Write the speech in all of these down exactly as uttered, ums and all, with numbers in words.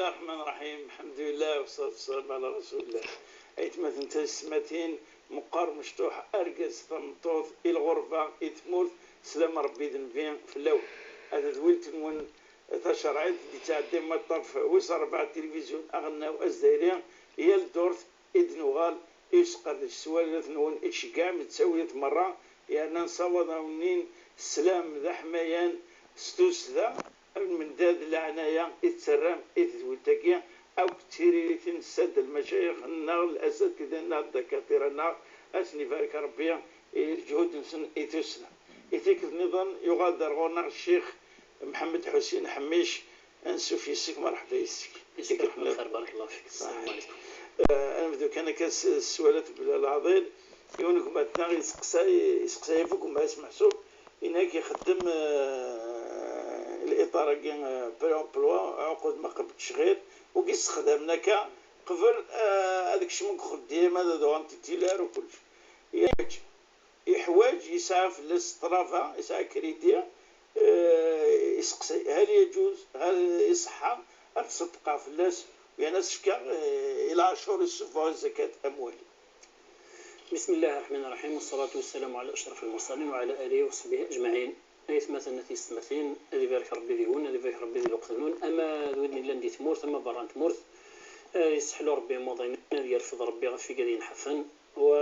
الرحمن الرحيم. الحمد لله والصلاة والسلام على رسول الله. Aytmaten tayessetmatin, meqqar mecṭuḥ, argaz, tameṭṭut, i lɣerba, i tmurt, slam Rebbi d Nnbi fell-awen. Ata tadwilt-nwen tacerɛit d-yettɛeddi maṭṭaf wis ṛebɛa n tilivizyu aɣelnaw azzayri, yal ddurt i d-nuɣal i usqerdec s wallat-nwen i tceggɛem d ttawilin merra, yerna nessawaḍ-awen-in sslam d aḥmayan s tussda, amendad d leɛnaya i tettarram i tedwilt-agi, akked tiririt i nessad lmacayix-nneɣ, lasatida-nneɣ, ddakatira-nneɣ, ad sen-ibarek Rebbi i lǧehud-nsen i tussna. I tikkelt nniḍen, yuɣal-d ar ɣur-neɣ Ccix Mḥemmed Ḥusin Ḥemmic, ansuf yes-k, merḥba yes-k. Yesɛuḥ lxir, barakallahu fik. Ṣṣeḥ. Ad nebdu kan akka s, s sswalat belɛaḍil. Yiwen n gma-tneɣ yesteqsay, yesteqsay ɣef gma-s meḥsub, inak ixeddem, eh, liṭar-agi, eh, Pôle emploi, ɛuqud ma qbel ttcɣil, u yessexdamen akka qbel, eh, ad kecmen deg uxeddim, ad uɣen titular u kullec. Yeḥwaǧ, yeḥwaǧ, yesɛa fell-as ṭṭlaba, yesɛa crédit, eh, yesteqsay: هل يجوز، هل iṣeḥḥa ad tṣeddqeɣ fell-as, yerna ad s-fkeɣ, eh, i lɛacur, i ssufɣeɣ i zzakat amwali? بسم الله الرحمن الرحيم، والصلاة والسلام على أشرف المرسلين وعلى آله وصحبه أجمعين. Aytmaten, a tiyessetmatin, ad ibarek Rebbi deg-wen, ad ibarek Rebbi di lweqt-nwen, ama d wid yellan di tmurt, ama berra n tmurt. Ad yesseḥlu Rebbi imuḍinen, ad yerfed Rebbi ɣef wigad yenḥafen, wa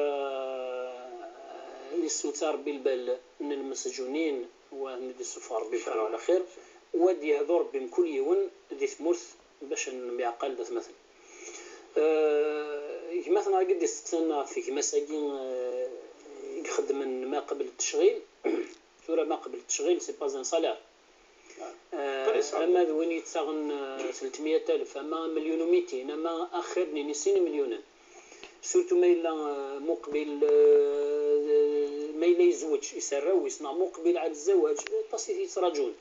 ad yessewteɛ Rebbi lbal n lmesǧunin, wa ad d-yessufeɣ Rebbi bxir ɛla xir, wa ad d-yehdu Rebbi mkul yiwen di tmurt bac ad nemyeɛqal d atmaten. Eh, gma-tneɣ i d-isteqsan ɣef gma-s-agi, eh, i ixeddmen ma qbel ttecɣil. Tura ma qbel ttecɣil, c'est pas un salaire. Eh, ama d win yettaɣen, eh, tlata alef, ama amelyun u mitin, ama axir-nni, sin imelyunen. Surtout ma yella, eh, muqbil, eh, ma yella yezweǧ, yesɛa arraw-is, neɣ muqbil ɛla zzawaǧ, aṭas i t-yettraǧun.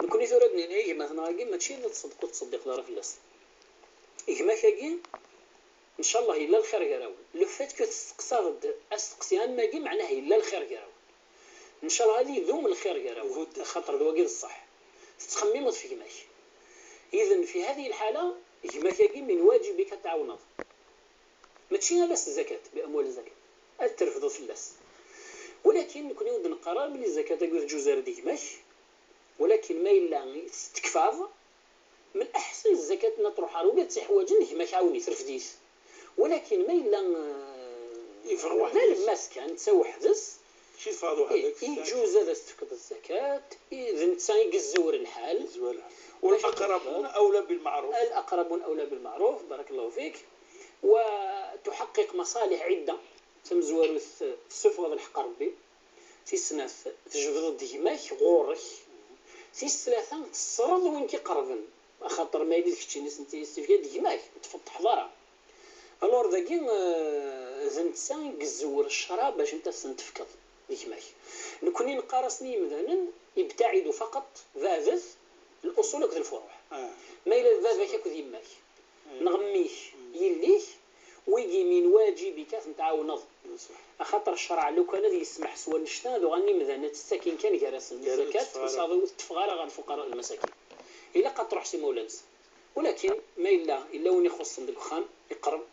Nekkni tura ad nini i gma-tneɣ-agi, mačči d tṣeddeq ur tettṣeddiqeḍ ara fell-as. Gma-k-agi, ncallah yella lxir gar-awen. Le fait que testeqsaḍ-d asteqsi am wagi, meɛnah yella lxir gar-awen. Ncallah ad idum lxir gar-awen, axaṭer d wagi d ṣṣeḥ. Tettxemmimeḍ f gma-k. Idan, fi hadihi lḥala, gma-k-agi min wajibik ad t-tɛawneḍ. Mačči ala s zzakat, bi amwal zzakat. Ad trefdeḍ fell-as. Walakin nekni ur d-neqqar ara belli zzakat-agi ur tǧuz ara di gma-k. Walakin ma yella tettekfaḍ, من الأحسن الزكاة ad truḥ ɣer wid tt-iḥwaǧen, gma-k ɛawen-it, refd-it. Walakin ma yella, eh, d alemmas kan, netta weḥd-s, mačči teffɣeḍ weḥd-k, eh, yeǧuz ad as-tefkeḍ zzakat, eh, d netta i yezwar lḥal. والأقربون أولى بالمعروف. الأقربون أولى بالمعروف، بارك الله فيك. وتحقق مصالح عدة. Tamezwarut, tessufɣeḍ lḥeqq n Rebbi. Tis snat, tjebdeḍ-d gma-k ɣur-k. Tis tlata, tesreḍ win k-iqerben, axaṭer ma yella d keččini i s-yefkan d gma-k, ur tfeṭṭḥeḍ ara. Alors dagi, eh, d netta i yezwar ccṛeɛ bac netta ad s-ten-tefkeḍ d gma-k. Nekni neqqar-asen i yimdanen, ابتعدوا فقط, beɛdet الأصول akked الفروع. Ma yella d baba-k akked yemma-k, neɣ mmi-k, yelli-k, wigi min wajibik ad ten-tɛawneḍ. Axaṭer ccṛeɛ lukan ad yesmeḥ s wannect-a, ad uɣalen imdanen ad ttakin kan gar-asen zzakat, ur tetteffeɣ ara ɣer lfuqara d lmasakin. Ilaq ad truḥ s imawlan-nsen. Walakin ma yella, yella win ixuṣṣen deg uxxam, iqreb,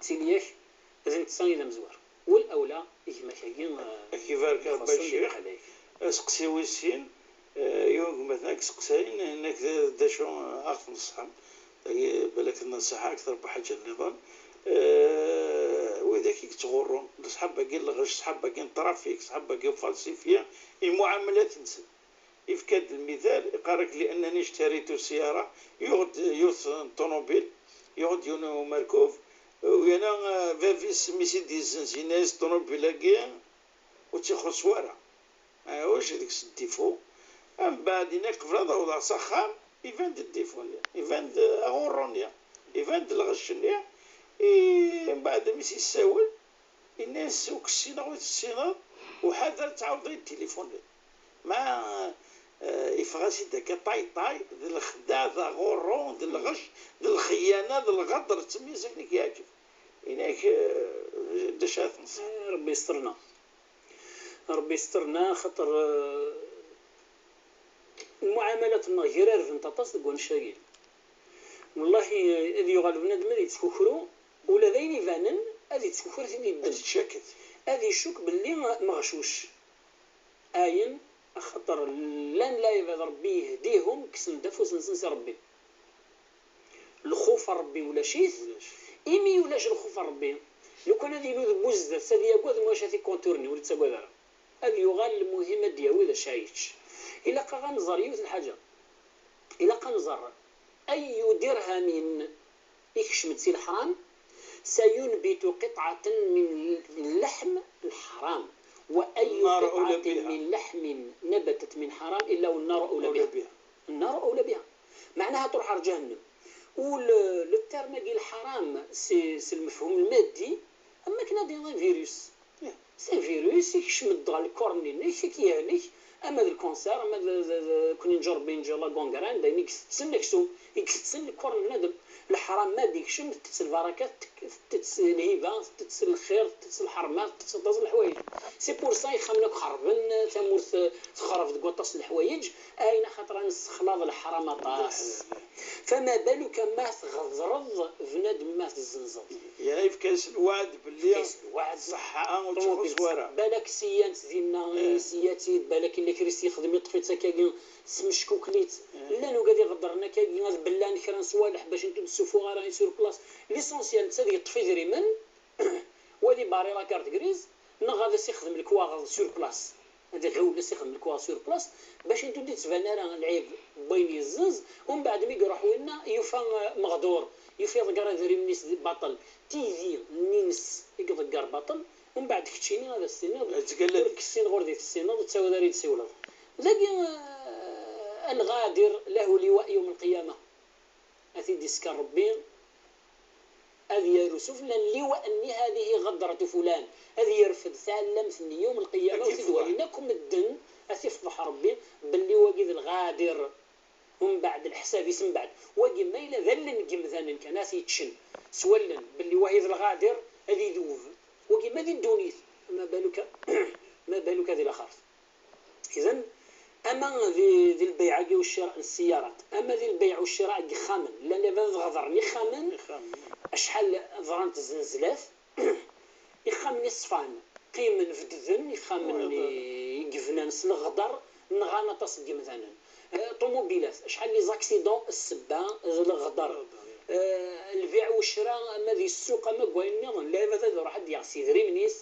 tili-yak, d netta i d amezwaru. Wal awla, i gma-k-agi, eh, ad k-ibarek Rebbi a ccix. Aseqsi wis sin, eh, yiwen gma-tneɣ i iseqsayen, nekk d, d acu, eh, ad ɣ-tneṣḥem? Dagi, balak d nnṣiḥa akter n lḥaǧa nniḍen. Eh, widak i yettɣurrun, d ṣṣḥab-agi n lɣecc, ṣṣḥab-agi n trafik, ṣṣḥab-agi n falsifiya, i lmuɛamalat-nsen. Yefka-d lmithal, iqqar-ak: لأنني اشتريت سيارة, yuɣ-d yiwet n ṭunubil, yuɣ-d yiwen umerkub, u yerna, eh, bab-is mi s-id-yezzenz, yenna-yas: ṭunubil-agi ur tt-ixuṣṣ wara. Maɛuc deg-s ddifu. Mbeɛd, yenna-k: qbel ad awḍeɣ s axxam, iban-d ddifu-nni, iban-d, eh, aɣurru-nni, iban-d lɣecc-nni. I mbeɛd mi s-yessawel, yenna-yas: ur k-ssineɣ, ur tessineḍ, u ḥader ad tɛawdeḍ ad yi-d-tilifuniḍ. Ma, eh, yeffeɣ-as-id akka ṭay ṭay, d lexdeɛ, d aɣurru, d lɣecc, d lxeyyana, d lɣedr, d tammi-s akken i k-yeɛǧeb. Yenna-k, eh, d acu ara tenṣeḥ? Eh, Rebbi yesṭerna. Rebbi yesṭerna, xaṭer, eh, lmuɛamalat-nneɣ grarbent aṭas deg wannect-agi. Wallahi, ad yuɣal bnadem ad yettkukru, ula d ayen ibanen ad yettkukru ad t-id-yeddem. Ad yetcakket. Ad icukk belli meɣcuc. Ayen, axaṭer llan lɛibad Ṛebbi yehdihum, kksen-d afus-nsen si Ṛebbi. Lxuf n Ṛebbi ulac-it. Ulac. Imi ulac lxuf n Ṛebbi, lukan ad yili d buzdat, ad yagad, maca ad t-ikonturni, ur yettagad ara. Ad yuɣal lmuhim ad d-yawi d acu ara yečč. Ilaq-aɣ ad nẓer yiwet n lḥaǧa. Ilaq ad nẓer ayu dirhamin ikcem-d si leḥram, sayunbitu qitɛatan min leḥm lḥaram, wa ayu qitɛatin min leḥmin nabatat min ḥaram illa wannaru awla biha. Nnar awla biha. Meɛnaha truḥ ar ǧahennem. U le, le terme-agi lḥaram, si, si lmefhum lmaddi, am akken ad d-tiniḍ un virus. C'est un virus, ikcem-d ɣer lkurn-nnek, ad k-yehlek, ama d lkanser, ama d, d, d, d, ken inǧa Rebbi, inǧa la gangrène, d ayen i itetten aksum, i itetten lkurn n bnadem. Leḥram ma d-ikcem, tettett lbaraka, tettett lhiba, tettett lxir, tettett lḥerma, tettett aṭas n leḥwayeǧ. C'est pour ça ixxamen akk xerben, tamurt texreb deg waṭas n leḥwayeǧ, ayen axaṭer ad nessexlaḍ leḥram aṭas. Fama baluka ma tɣedreḍ bnadem, ma tezzenzeḍ. Yerna yefka-as lweɛd belli ṣṣeḥḥa ur ttxuṣṣ wara. Balak siyant dinna, siyat-id, balak illa kra i s-yexdem, yeṭṭef-itt akkagi, smeckukel-itt. Llan ugad iɣeddren akkagi, ad bellan kra n ṣṣwaleḥ bac n ur d-ssuffuɣ ara i sur place. L'essentiel, netta ad yeṭṭef idrimen, u ad ibarri la carte grise, neɣ ad as-ixdem lekwaɣeḍ sur place. Ad iɣiwel ad as-ixdem lekwaɣeḍ sur place, bac n ur d-yettban ara lɛib n wayen yezzenz, umbeɛd mi iruḥ winna, yufa, eh, meɣdur, yufa iḍegger idrimen-is di baṭel. Tidi-nni-ines i iḍegger baṭel, umbeɛd keččini ad as-tiniḍ, ur k-ssineɣ, ur d i-tessineḍ, ur ttawiḍ ara i d-siwleḍ. Dagi, eh, الغادر له لواء يوم القيامة. Ad t-id-isker Ṛebbi, ad yaru s ufella n liwa-nni, هذه غدرة فلان, ad yerfed taɛellamt-nni yawm lqiyama, ad t-id-walin akk medden, ad t-ifḍeḥ Ṛebbi belli wagi d lɣadir. Umbeɛd leḥsab-is mbeɛd. Wagi ma yella d allen n yemdanen kan, ad t-yeččen s wallen, belli wahi d lɣadir, ad idub. Wagi ma di ddunit, ma baluka, ma baluka di laxert. Idan, ama di, di lbeyɛ-agi u ccira n ssiyarat, ama di lbeyɛ u ccira n yexxamen, llan lɛibad ad ɣedren ixxamen, acḥal ḍrant zzenzlat, ixxamen-nni ṣfan, qqimen, bedden ixxamen-nni i yebnan s leɣder, nɣan aṭas n yemdanen. Eh, ṭumubilat, acḥal n les accidents, ssebba d leɣder. Eh, lbiɛ u ccra, ama di ssuq, ama deg wayen nniḍen, lɛibad ad iruḥ ad d-yaɣ s idrimen-is,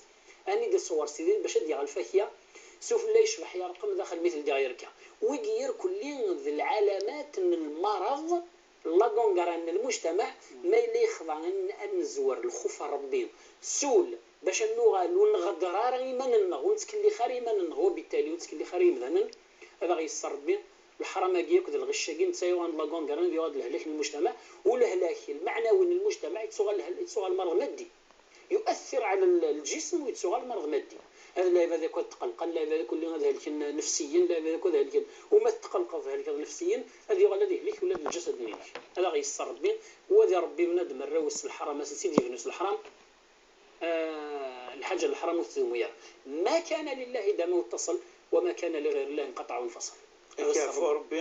anida ṣewwer s idrimen bac ad d-yaɣ lfakya, s ufella yecbeḥ yerqem daxel mi teldiɣ yerka. Wigi irkelli d lɛalamat n lmareḍ, la gangrène n lmujtamaɛ, ma yella yexḍa ad n-, ad nezwer lxuf n Ṛebbi, s ul, bac ad nuɣal ur nɣedder ara iman-nneɣ, ur nettkellix ara iman-nneɣ, wa bittali ur nettkellix ara imdanen, ad aɣ-yesser Ṛebbi. Leḥram-agi akk d lɣecc-agi, netta yuɣal d la gangrène, yuɣal d lehlak n lmujtamaɛ, u lehlak lmeɛnawi n lmujtamaɛ yettuɣal lehl-, yettuɣal merḍ maddi. يؤثر على ال-، الجسم ويتسوغ المرض مادي. هذا اللاعب هذا كود تقلقل، اللاعب هذا كل هذا هلكن نفسيا، اللاعب هذا كود هلكن، وما تقلقض هلكن نفسيا، هذا يغلى ذي هلك ولا الجسد نينك. هذا غيصر ربي، وذي ربي بنادم الروس الحرام، سيدي يبنس الحرام. آه، الحاجة الحرام والذنوب. ما كان لله دام متصل، وما كان لغير الله انقطع وانفصل. Akka fu Ṛebbi,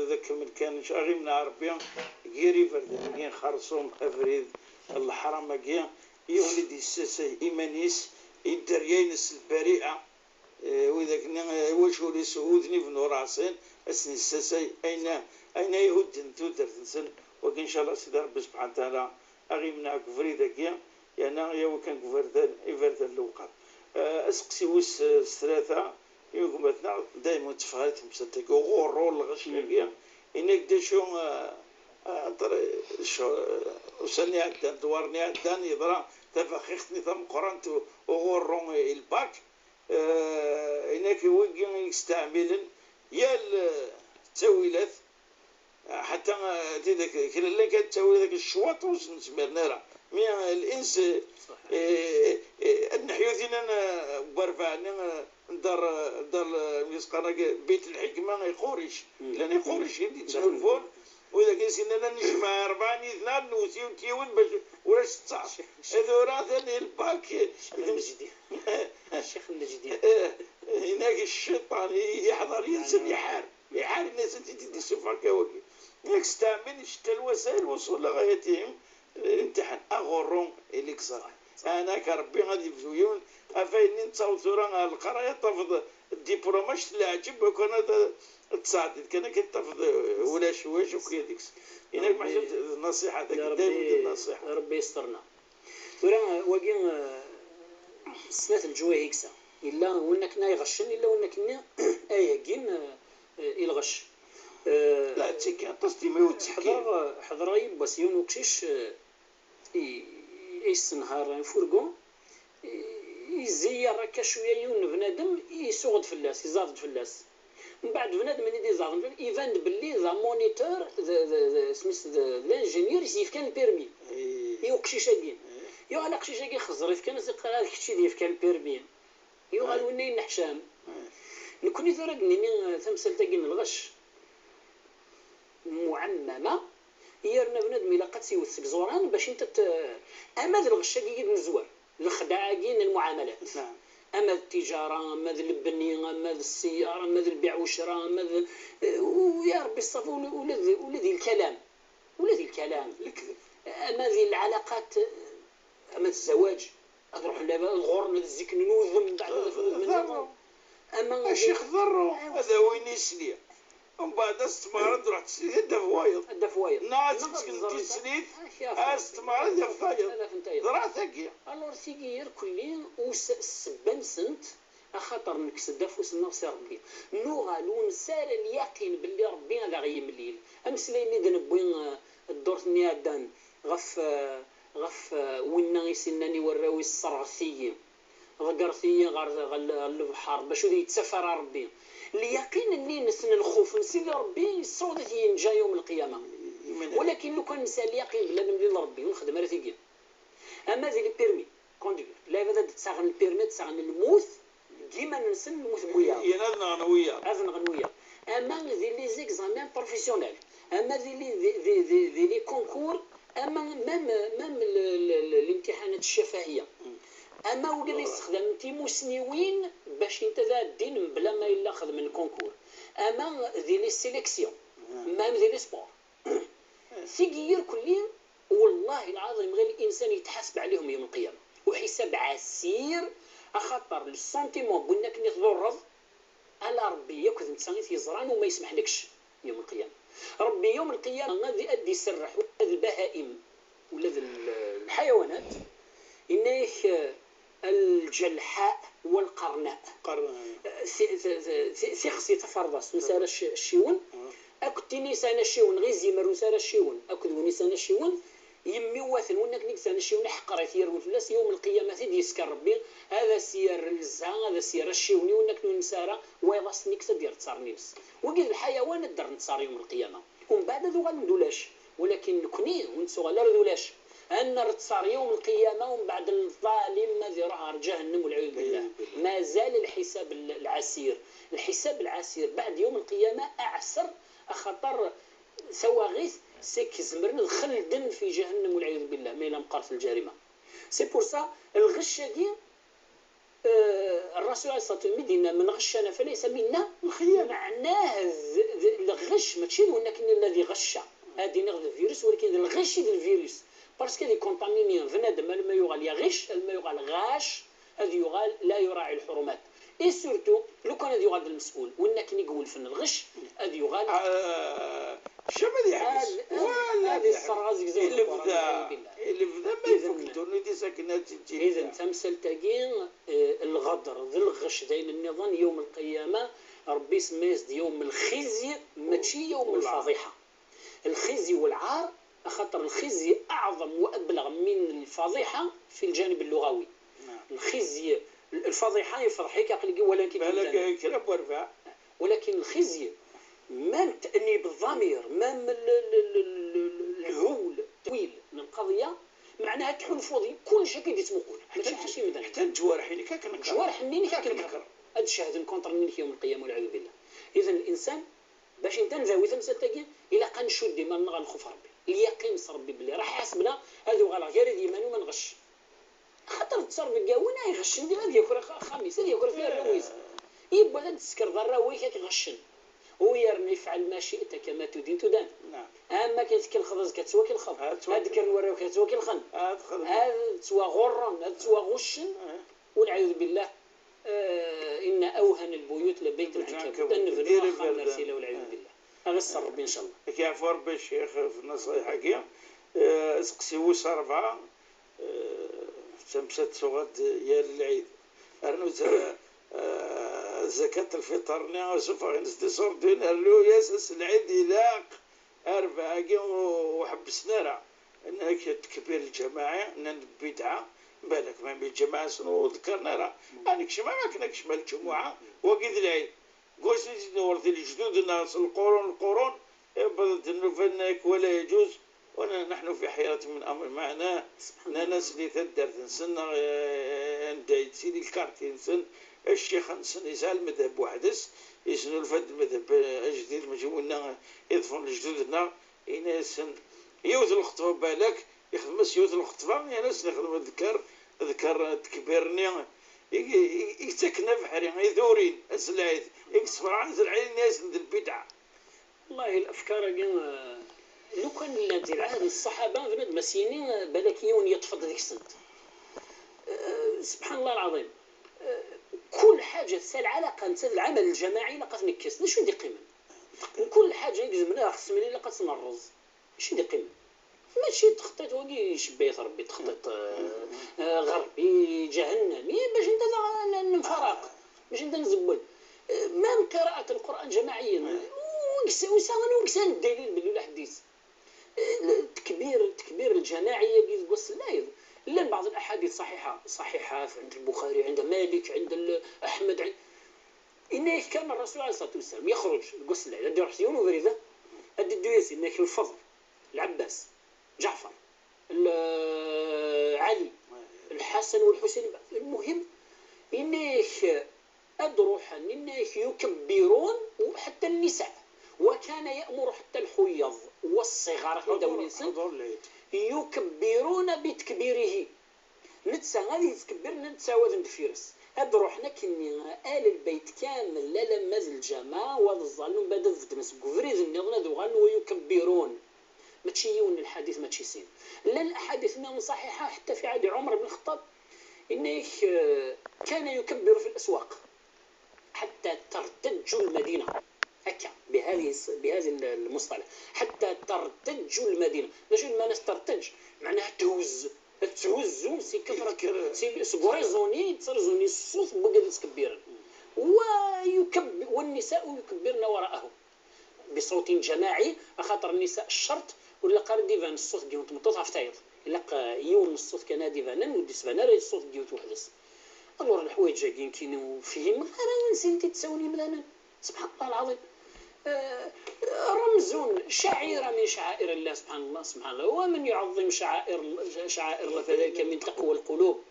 d akken kan, aɣ-imneɛ Ṛebbi, gir iberdan-agi, xerṣum, abrid, leḥram-agi, yiwen i d-yessasay iman-is, i dderya-ines lbari'a, eh, widak-nni, eh, iwacu ur yesɛu udnib n uraṣin, ad sen-yessasay ayen, ayen ay ihudden tudert-nsen, wagi, ncallah, Sidi Ṛebbi subḥanahu wa taɛala, aɣ-imneɛ deg ubrid-agi, yerna yawi kan deg iberdan, iberdan n lewqam. Eh, aseqsi wis, eh, s tlata, i gma-tneɣ, dayma ur tteffeɣ ara temsalt-agi, uɣurru, lɣecc-agi, yenna-k-d acu, eh, eh, ṭr-, c-, eh, ussan iɛeddan, ddwar-nni iɛeddan, yeḍra tabaxixt-nni tameqqrant, u-, uɣurru i lbak, eh, yenna-k wigi i yesteɛmilen yal, eh, ttawilat, Ḥatta, eh, tidak, kra llan kan ttawi dak ccwaṭ ur s-nezmiren ara. Mi, eh, lins, eh, eh, ad neḥyu dinna, eh, n werbaɛ-nni, eh, n dar, eh, dar, eh, mi s-qqaren akka, Bit Lḥikma, iquric. Llan iquricin i d-yettḥulfun, widak i s-yennan ad nejmeɛ rebɛa yid-neɣ, ad newwet yiwet yiwet bac ulac ttaṛ. Ad ura atan i lbak, Ccix Nnejdi. Ccix Nnejdi. Eh, inak cciṭan, i-, iḥḍer yid-sen, iḥar. Iḥar, yenna-sen, ti-, ti-, ti-, sufeɣ akka wagi. Yak steɛmil icetta lwasayel wusul لغايتهم الامتحان, aɣurru i l'examen. Ɛni akka Rebbi ad yebdu yiwen, ɣef ayen-nni nettaweḍ tura ɣer leqraya, tafeḍ diplôme-a s leɛǧeb, akken ad, ad tesɛeddiḍ kan akken tafeḍ ulac wacu akya deg-s. Inak Rebbi, meḥsub d nṣiḥa, tagi daymen d nṣiḥa. Rebbi yesṭerna. Tura, wagi, eh, snat leǧwayeh i yesɛa. Yella win akken ay ɣeccen, yella win akken ay heggin, eh, eh, i lɣecc. Eh, la, d tigi aṭas timi ur ttekkin. Ḥeḍreɣ, ḥeḍreɣ yiwwas yiwen uqcic, eh, i, i yessenhar un fourgon, i, yezzi yerra akka cwiya yiwen n bnadem, isuɣ-d fell-as, iẓẓad-d fell-as. Mbeɛd bnadem-nni d-iẓẓaden fell-as, iban-d belli d amoniteur, d, d, d, isem-is d, d l'ingénieur i s-yefkan lpirmi. Eh. I uqcic-agi. Eh. Yuɣal aqcic-agi xeẓẓer-it kan, as-iqqar: "Ad kečč i d-yefkan lpirmi." Yuɣal winna yenneḥcam. Eh. Nekkni tura ad d-nini, eh, tamsalt-agi n lɣecc muɛemmama, yerna bnadem ilaq ad tt-iwet seg iẓuran bac inta t-, ama d lɣecc-agi i d-nezwar, lexdaɛ-agi n lmuɛamalat. Naam. Ama d tijara, ama d lebni, ama d ssiyara, ama d lbiɛ ucra, ama d, u-, ya Rebbi ṣṣafi, ula, ula d, ula di lkalam. Ula di lkalam. Lekdeb. Ama di lɛalaqat, ama d zzawaǧ, ad ruḥen lɛibad, ad ɣurren, ad ziknen udem, mbeɛd ad afen udem nniḍen. Ama a ccix ḍerru, ad awin isli. Mbeɛd ad s-tmeɣra ad ruḥ teslit, ad d-af wayeḍ. Ad d-af wayeḍ. Neɣ ad tettken tislit, ad s-tmeɣra ad yaf tayeḍ. Ḍrat-agi. Alors, tigi irkelli, us-, ssebba-nsent, axaṭer nekkes-d afus-nneɣ si Rebbi. Nuɣal ur nesɛi ara lyaqin belli Rebbi ad aɣ-yemlil. Ameslay-nni d-newwi, eh, ddurt-nni iɛeddan ɣef, eh, ɣef, eh, winna i s-innan i warraw-is: "Sserɣet-iyi, ḍeggret-iyi ɣer, ɣer, ɣer lebḥer, bac ur d-yettaf ara Rebbi." Lyaqin-nni-ines n lxuf n Sidi Rebbi yessaweḍ ad t-yenǧa yawm lqiyama. Walakin lukan nesɛa lyaqin belli ad nemlil Rebbi, ur nexdem ara tigi. Ama di lpirmi, conduire. Lɛibad ad d-ttaɣen lpirmi, ad d-ttaɣen lmut deg yiman-nsen, lmut n wiyaḍ. Yan ad nɣen wiyaḍ. Ad nɣen wiyaḍ. Ama di les examens professionnels, ama di les, di, di, di, di les concours, ama même, même le, le, le, l'imtiḥanat ccafahiya. Mm. Ama wid yessexdamen timusniwin bac inta ad ɛeddin mebla ma yella xedmen concours. Ama di les sélections, même di les sports. Tigi irkelli, والله العظيم غير الإنسان يتحاسب عليهم يوم القيامة. وحساب عسير، أخاطر le sentiment بأنك تضرض على ربي، ياك ذنب سانيت يزران وما يسمحلكش يوم القيامة. ربي يوم القيامة غادي أدي يسرح ولاد البهائم، ولاد ال-، الحيوانات، إنك الجلحاء والقرناء. قرناء. Ti-, ti-, ti-, ti-, tixsi taferḍast, nesɛa cci-, cciwen. Akked tin yesɛan acciwen, ɣizimer ur nesɛi ara acciwen, akked win yesɛan acciwen, yemmiwaten, win akken i yesɛan acciwen, iḥqer-it, yerwel fell-as, yawm lqiyama, ad t-id-yesker Rebbi, ad as-yerr lza, ad as-yerr acciwen i win akken ur nesɛi ara, wayeḍ ad s-ten-ikkes ad d-yerr ttaren-ines. Wagi d lḥayawan ad d-rren ttaren yawm lqiyama. Umbeɛd ad uɣalen d ulac. Walakin nekni ur nettuɣal ara d ulac. Ad nerr ttṣar yawm lqiyama, umbeɛd lḍalim ad iruḥ ɣer ǧahennem, walɛiyadu billah. Mazal lḥisab l-, lɛasir. Lḥisab lɛasir, beɛd yawm lqiyama, aɛser, axaṭer tawaɣit, c'est que zemren ad xelden fi ǧahennem, walɛiyadu billah, ma yella meqqret lǧarima. C'est pour ça, lɣecc-agi, Eh, الرسول عليه الصلاة والسلام mi d-yenna: "من غشنا فليس منا". Lxiyana. Meɛnah d, d lɣecc, mačči d win akken alladhi ɣacca. Ad d-iniɣ d virus, walakin d lɣecc i d lvirus. Parce que ad ikontamini bnadem alma yuɣal iɣic, alma yuɣal ɣac, ad yuɣal لا يراعي الحرمات. Et surtout, lukan ad yuɣal d lmes'ul, win akken i iwelfen lɣecc, ad yuɣal Ah, Kcem ad yeḥbes. Ad, ad, wala ad ad yeḥbes. Yesserɣ azegzaw n Lqur'an, lebda, walɛiyadu billah. Lebda ma ifuk ddunit-is akken ad teǧǧi. Iden tamsalt-agi, eh, lɣedr d lɣecc d ayen nniḍen, yawm lqiyama, Rebbi isemma-yas-d yawm lxizyi, mačči yawm lfaḍiḥa. Lxizyi walɛar, axaṭer lxizyi aɛḍem wa ableɣ min lfaḍiḥa fi lǧanib lluɣawi. Naam. Lxizyi, lfaḍiḥa yefḍeḥ-ik, aql-ik wala-k-id. Balak kra n werbaɛ. Walakin lxizyi, même تأنيب الضمير, même ال-, ال-, ال-, ال-, ال-, الهول, التأويل n lqaḍiyya, meɛnaha tḥulfuḍ i kullec akka i d-ittmuqul. Mačči ḥaca imdanen. Ḥtta leǧwarḥ-inek akken qqaren. Leǧwarḥ-nni-inek akken qqaren. Ad cehden contre-nni-inek yawm lqiyama, walɛiyadu billah. Iden, linsan, bac inta ad ndawi tamsalt-agi, ilaq ad ncudd iman-nneɣ ɣer lxuf Rebbi. Lyaqin s Rebbi belli raḥ iḥaseb-nneɣ, ad uɣaleɣ gar-i d yiman-iw ma nɣecc. Axaṭer d tterbiga, win ay iɣeccen diɣ ad yaker ax-, axxam-is, ad yaker arraw-is. Yewwa ad d-tessekreḍ arraw-ik ad k-ɣeccen. U yerna ifɛel ma ci'ta kama tudin tudan. Am akken tkelxeḍ azekka ad ttwakelxeḍ. Ad ttwakelxeḍ. Ad kkren warraw-ik ad ttwakelxen. Ad ttwaɣurren, ad ttwaɣuccen. Walɛiyadu billah, eh, inna awhana lbuyut la bayt lɛankabut. Ad nebnu axxam n rtila, walɛiyadu billah. Ad aɣ-iṣṣer Rebbi, ncallah. Ad k-yeɛfu Rebbi, a Ccix, ɣef nnaṣayeḥ-agi. Eh, aseqsi wis ṛebɛa, eh, d tamsalt tuɣal-d yal lɛid. Rnu z-, eh, zakat lfiṭer-nni, asuffeɣ-ines di ṣurdin, rnu-yas ass n lɛid ilaq. Ar rebɛa-agi ur, ur ḥebbsen ara. Nnan-ak tekbir lǧamaɛi, nnan-d bidɛa, balak ma lǧamaɛi-nsen ur ḍekkren ara. Ad nekcem am akken ad nekcem lǧumuɛa, wagi d lɛid. Deg wass-nni i d-newweṛ di lejdud-nneɣ s lqurun, lqurun, iwweḍ-d nnufan-nni-ak wala yeǧuz, ونحن في حيرة من أمر. Meɛna, nnan-asen i taddart-nsen, neɣ, eh, anda yettili lkarti-nsen, ccix-nsen yesɛa lmedheb weḥd-s, yesnulfa-d lmedheb, eh, ajdid, mačči winna iḍefren lejdud-nneɣ, yenna-yasen yiwet n lxeṭba balak, ixdem-as yiwet n lxeṭba, yerna ad sen-ixdem ddkeṛ, ddkeṛ tkebbiṛ-nni i, i, i yettaken abeḥri, i turin, azelɛid, i yessefraḥen zelɛid, yenna-yasen d lbidɛa. Wallahi, lafkar-agi, eh, lukan llant di lɛahd n ṣṣaḥaba, bnadem ad s-yini, eh, balak yiwen yeṭṭef-d deg-sent. Eh, subḥan Allah lɛaḍim. Eh, kul ḥaǧa tesɛa lɛalaqa netta d lɛamal lǧamaɛi ilaq ad t-nekkes. D acu i d-iqqimen? Kul ḥaǧa i izemren ad aɣ-tessemlil ilaq ad tt-nerreẓ. D acu i d-iqqimen? Mačči texṭiṭ wagi icebba-yat Rebbi, texṭiṭ, eh, eh, ɣer Rebbi, ǧahennam. I bac anta daɣ n-, n-, nemfaraq? Bac anta nzewwel? Eh, même qiraءة القرآن جماعيا. Wi yesɛan, wi yesɛan ddalil belli ulaḥedd-is? Eh, tekbir, tekbir lǧamaɛi-agi deg wass n lɛid. Llan بعض الأحاديث صحيحة، صحيحات عند البخاري، عند مالك، عند ال-، أحمد، عند، إن كان الرسول عليه الصلاة والسلام يخرج deg wass n lɛid, ad d-iruḥ s yiwen ubrid, ad d-iddu-yas, yenna-k, Lfeḍl, Lɛebbas, Ǧeɛfer, L-, Ɛli, Lḥasan u Lḥusin, lmuhim, yenna-k ad d-ruḥen, yenna-k يكبرون حتى النساء، وكان يأمر حتى الحيض والصغار, akken d awlen-nsen, يكبرون بتكبيره. Netta ad yettkebbir, netta ad ttɛawaden deffir-s. Ad d-ruḥen akkenni, al lbeyt kamel, alamma d lǧameɛ, u ad ẓẓallen, umbeɛd ad beddlen seg ubrid nniḍen, ad uɣalen, ويكبرون. Mačči yiwen n lḥadit, mačči sin. Llan aḥadit nniḍen ṣaḥiḥa, ḥetta fi ɛahd Ɛumer ibn Lxeṭṭab. Yenna-yak, eh, كان يكبر في الأسواق حتى ترتج المدينة. هكا، بهذه الص-، بهذا المصطلح. حتى ترتج المدينة. D acu lmeɛna-s tertej؟ معناها تهز. Ad tthuzzun si kefra, si, seg uriẓuni, yettruẓuni ṣṣut n wigad yettkebbirن. ويكب-، والنساء يكبرن وراءه بصوت جماعي، axaṭer النساء الشرط ur ilaq ara ad d-iban ṣṣut n yiwet n tmeṭṭut ɣef tayeḍ. Ilaq, eh, yiwen n ṣṣut kan ad d-ibanen, ur d-isban ara ṣṣut n yiwet weḥd-s. Alors leḥwayeǧ-agi nekkini ur fhimeɣ ara ansi i tent-id-ttawin yemdanen. سبحان الله العظيم. آه، رمز، شعيرة من شعائر الله، سبحان الله، سبحان الله. ومن يعظم شعائر، شعائر الله فذلك من تقوى القلوب.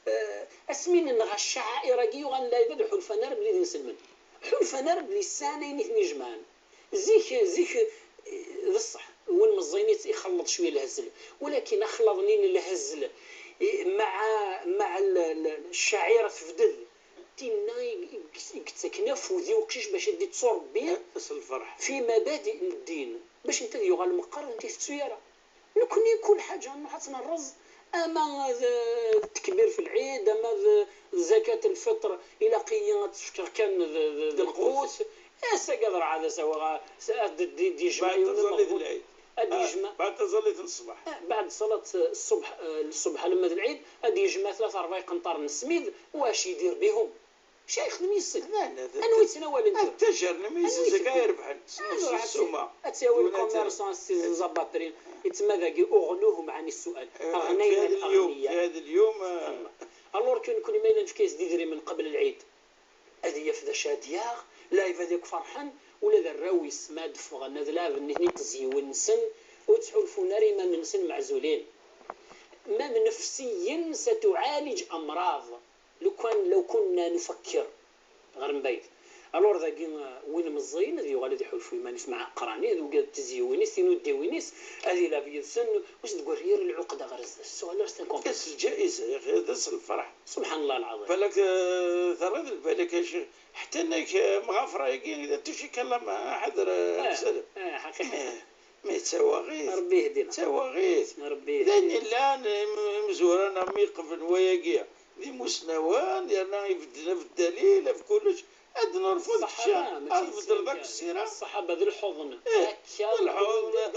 آه، asmi nenɣa ccaɛir-agi, yuɣal lɛibad ur ḥulfan ara belli d inselmen. Ḥulfan ara belli sɛan ayen i ten-ijemɛen. Zik, zik, eh, d ṣṣeḥ, win meẓẓiyen i ixelleḍ cwiya lhezl. Walakin axlaḍ-nni n lhezl, eh, مع، مع ال-، ال-، الشعيرة تebded. Tinna i, i, i yettaken afud i uqcic bac ad d-itturebbi s lferḥ fi mabadi n ddin, bac netta ad yuɣal meqqar ur t-itettu ara. Nekni kul ḥaǧa nruḥ ad tt-nerreẓ, ama d, d tekbir fi lɛid, ama d, d zakat lfeṭr, ilaq-iyi ad tt-fkeɣ kan d, d, d lqut. Ass-agi ad rɛad, ass-a ad d-, d-, d-yejmeɛ yiwen lmeɣbun. Ad d-yejmeɛ. Beɛd taẓallit n ṣṣbeḥ. Ah, beɛd ṣalat ṣṣbeḥ, eh, ṣṣbeḥ alamma d lɛid, ad d-yejmeɛ tlata rebɛa iqenṭaren n ssmid, واش يدير بهم؟ Acu yexdem yes-sen? Anwa yettnawalen tura? Ad ttaǧaren, am yizizak ay rebḥen s ssuma. Ad tt-yawi lkumirsan s tizi ẓabaprin, yettma dagi, أغنوهم عن السؤال. أغنينا الأغنياء. في هذا اليوم, eh, سبحان الله. Alors que nekni ma yella nefka-yas-d idrimen qbel lɛid, ad yaf d acu ad yaɣ, lɛibad akk ferḥen, ula d arraw-is ma ad ffɣen ad laɛben nitni d tezyiwin-nsen, ur ttḥulfun ara iman-nsen meɛzulen. Même نفسيا ستعالج أمراض. Lukan, لو كنا نفكر, ɣer mbayt, Alors dagi, win meẓẓiyen ad yuɣal ad iḥulfu iman-is mɛa aqrani, ad ugad tizyiwin-is, tinuddiwin-is, ad ilab yid-sen, ur s-d-gwerri ara lɛuqda ɣer zdat, s tuɣal ar s takumpit. As lǧayiza, ya xi, d as lferḥ. Subḥan Allah lɛaḍim. Balak, eh, terriḍ lbalak, a ccix. Ḥetta nekk, eh, mɣafra-agi, d tuci kallam, eh, ḥader, eh, Ah, lsalem. Ah, ḥaqiqa. Eh, mais d tawaɣit. Rebbi yehdina. D tawaɣit. Rebbi yehdina. D ayen yellan, im-, imezwura-nneɣ mi qeblen wayagi, d imusnawen, yerna ibedden ɣef ddalil, ɣef kullec. Ad nerfed kečč, ṣṣaḥaba, mačči ad d tbeddleḍ sin akk kan. Ssira. Ṣṣaḥaba d lḥuḍen. Eh, akka d lḥuḍen, d, eh,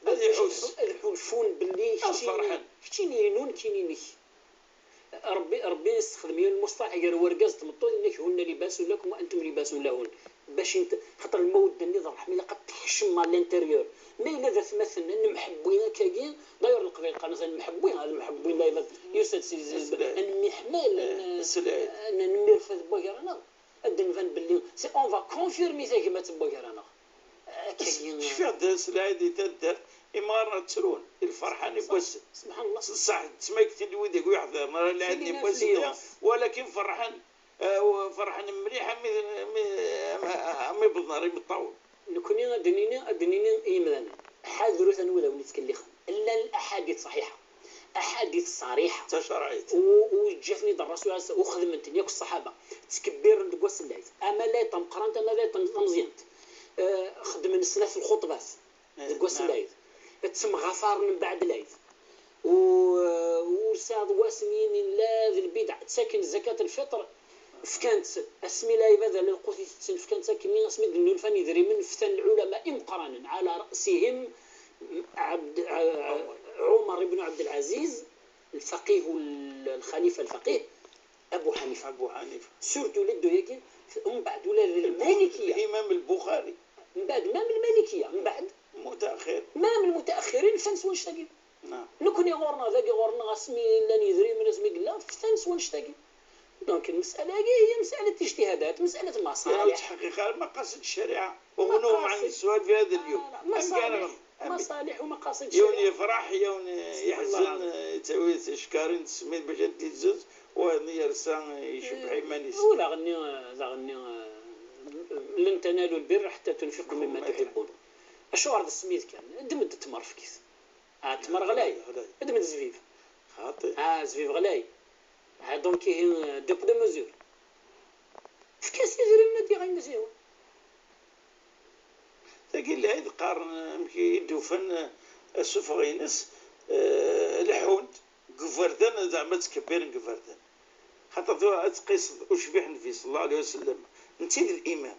d, ad iḥus. Ad ḥulfun belli ad keččini, ferḥen. Keččini inu, nekkini inek. Rebbi, Rebbi yessexdem yiwen lmuṣṭaḥ gar urgaz d tmeṭṭut, inna-k: "هن لباس لكم وأنتم لباس لهن." Bac int-, xaṭer lmawedda-nni d ṛṛeḥma, ilaq ad tekcem à l'intérieur. Ma yella d atmaten, ad nemḥebbi akkagi, d'ailleurs Leqbayel qqaren-as ad nemḥebbi, ad nemḥebbi, la ilaha, yusa-d si, si, ad nemmiḥmal, ad n-, ad n-, ad nemmirfed n wagar-aneɣ. Ad d-nban belli c'est, on va confirmer tagmat n wagar-aneɣ. Akkagi. Cfiɣ-d s lɛid di taddart, imɣaren ttrun i lferḥan i wassen. Subḥan Allah. Ṣṣeḥ d tmagtin n wid i yuḥḍiren ara lɛid n wassen, walakin ferḥen, eh, ferḥen mliḥ mi, mi, mi wwḍen ɣer imeṭṭawen. Nekni ad d-nini, ad d-nini i yimdanen, ḥadret anwa d awen ittkellixen. Llan laḥadit ṣaḥiḥa, aḥadit ṣariḥa. D tacerɛit. U, u yeǧǧa-ten-id Ṛṛasul, u xedmen-ten yakk ṣṣaḥaba. Ttkebbiren deg wass n lɛid. Ama lɛid tameqqrant, ama lɛid tam-, tameẓyant. Eh, xedmen snat lxuṭbat deg wass n lɛid. Ttemɣafaren mbeɛd lɛid. U, eh, ur sɛiɣ wass n yinin la d lbidɛa. Ttaken zakat lfiṭr, fkan-tt asmi lɛibad ala lqut itetten, fkan-tt akkenni asmi d-nnulfan idrimen, ftan lɛulama imeqqranen, ɛala raṣihim Ɛebd-, Ɛ-, Ɛumer ibn Ɛebdelɛaziz, lfaqih, l-, lxalifa lfaqih, Abu Ḥanifa. Abu Ḥanifa. Surtout leddu-yagi, mbeɛd ula d Lmalikiya. Imam Lbuxari. Mbeɛd, même Lmalikiya, mbeɛd. Mutaaxir. Même lmutaaxirin, fan s wannect-agi. Naam. Nekni ɣur-neɣ dagi, ɣur-neɣ asmi llan yidrimen, asmi yella, ftan s wannect-agi. Donc, lmesala-agi هي مسألة اجتهادات، مسألة مصالح. Ur ttḥeqqiq ara maqasid ccariɛa. Uɣnu ɛan sswal fi hada lyum. Amek ara nɣem? Amek? مصالح ومقاصد الشريعة. Yiwen yefreḥ, yiwen yeḥzen, yettawi ticekkarin n tesmid bac ad t-izzuz, wayeḍ yersa icebbeḥ iman-is. U daɣenni, daɣenni, لن تنالوا البر حتى تنفقوا مما تحبون. Acuɣer d ssmid kan? Ddem-d ttmer efk-it. Ah, ttmer ɣlay. Ɣlay. Ddem-d zzbib. Xaṭi. Ah, zzbib ɣlay. Ah, donc ihi, deux poids deux mesures. Efk-as idrimen ad d-yaɣ imaziɣen. Tagi lɛid qqaren amek i d-ufan, eh, asufeɣ-ines, eh, leḥḥun-d deg uberdan, zeɛma ttkebbiren deg uberdan. Xaṭer tura ad tqiseḍ ucbiḥ n Nnbi صلى الله عليه وسلم, netta i d limam.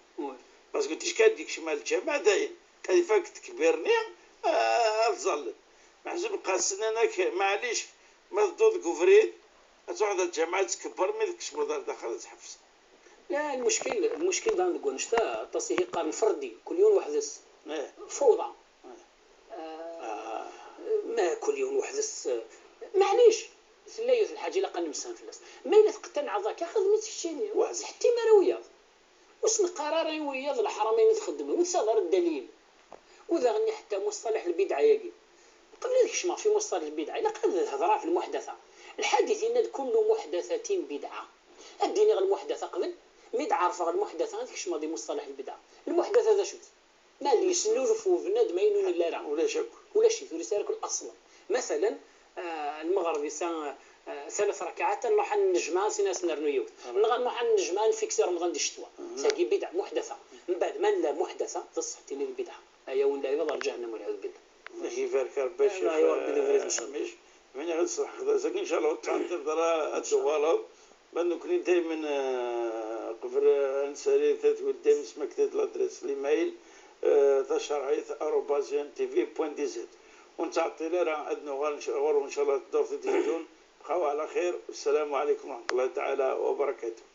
Parce que ticki ad d-ikcem ar lǧameɛ dayen, ad ifak tkebbiren-nni, ah, ad ẓallen. Meḥsub qqasen-ak, maɛlic, ma tedduḍ deg ubrid, ad truḥeḍ ar lǧameɛ ad tkebbeṛ, mi tkecmeḍ ar daxel ad tḥebseḍ. لا، المشكل، المشكل ضان دقونشتا، تصيه قرن فردي، كل يوم وحدس. Eh. فوضى. Eh. آه، ما كل يوم وحدس. معليش، ثلاثة الحاجة إلا قال نمسان فلاس. ما إلا تقتنع ذاك، خذ مية كيلو. واحد. حتى ما روية. وسن قرار وياض الحرمين تخدمه، وتصدر الدليل. وذا غني حتى مصطلح البدعة ياقي. قبل ذلك شما في مصطلح البدعة، إلا قال هضرة في المحدثة. الحديث إن كل محدثة بدعة. الدين غير المحدثة قبل، مي تعرف غير المحدثة، هذيك شما دي مصطلح البدعة. المحدثة هذا شو؟ ما اللي يسنون في بنادم ما ينون إلا راه. ولا شك. ولا شيء، تقول يسألك الأصل. مثلًا، آه، المغرب يسا، آه، ثلاث ركعات، نروح نجمع سينا سنرنو يوت. نغا نروح نجمع نفيكسي رمضان دي الشتوى. ساقي بدعة محدثة. من بعد ما لا محدثة، تصح تيني البدعة. أيا وين لا يضل جهنم والعياذ بالله. الله يبارك ربي. الله يبارك ربي، إن شاء الله. Min ara d-sreḥqeḍ azak, ncallah, ur tettɛeṭṭileḍ ara ad d-tuɣaleḍ. Ma d nekkni daymen, eh, qbel, eh, ad nsali tatwit daymen smaktat ladres, l'email, eh, tacerɛit arobase N T V point D Z. Ur nettɛeṭṭil ara ad nuɣal nc-, ɣur-wen, ncallah, ddurt i d-iteddun. Bqaw ɛla xir. Wassalamu ɛalaykum wa raḥmatullahi taɛala wa barakatuh.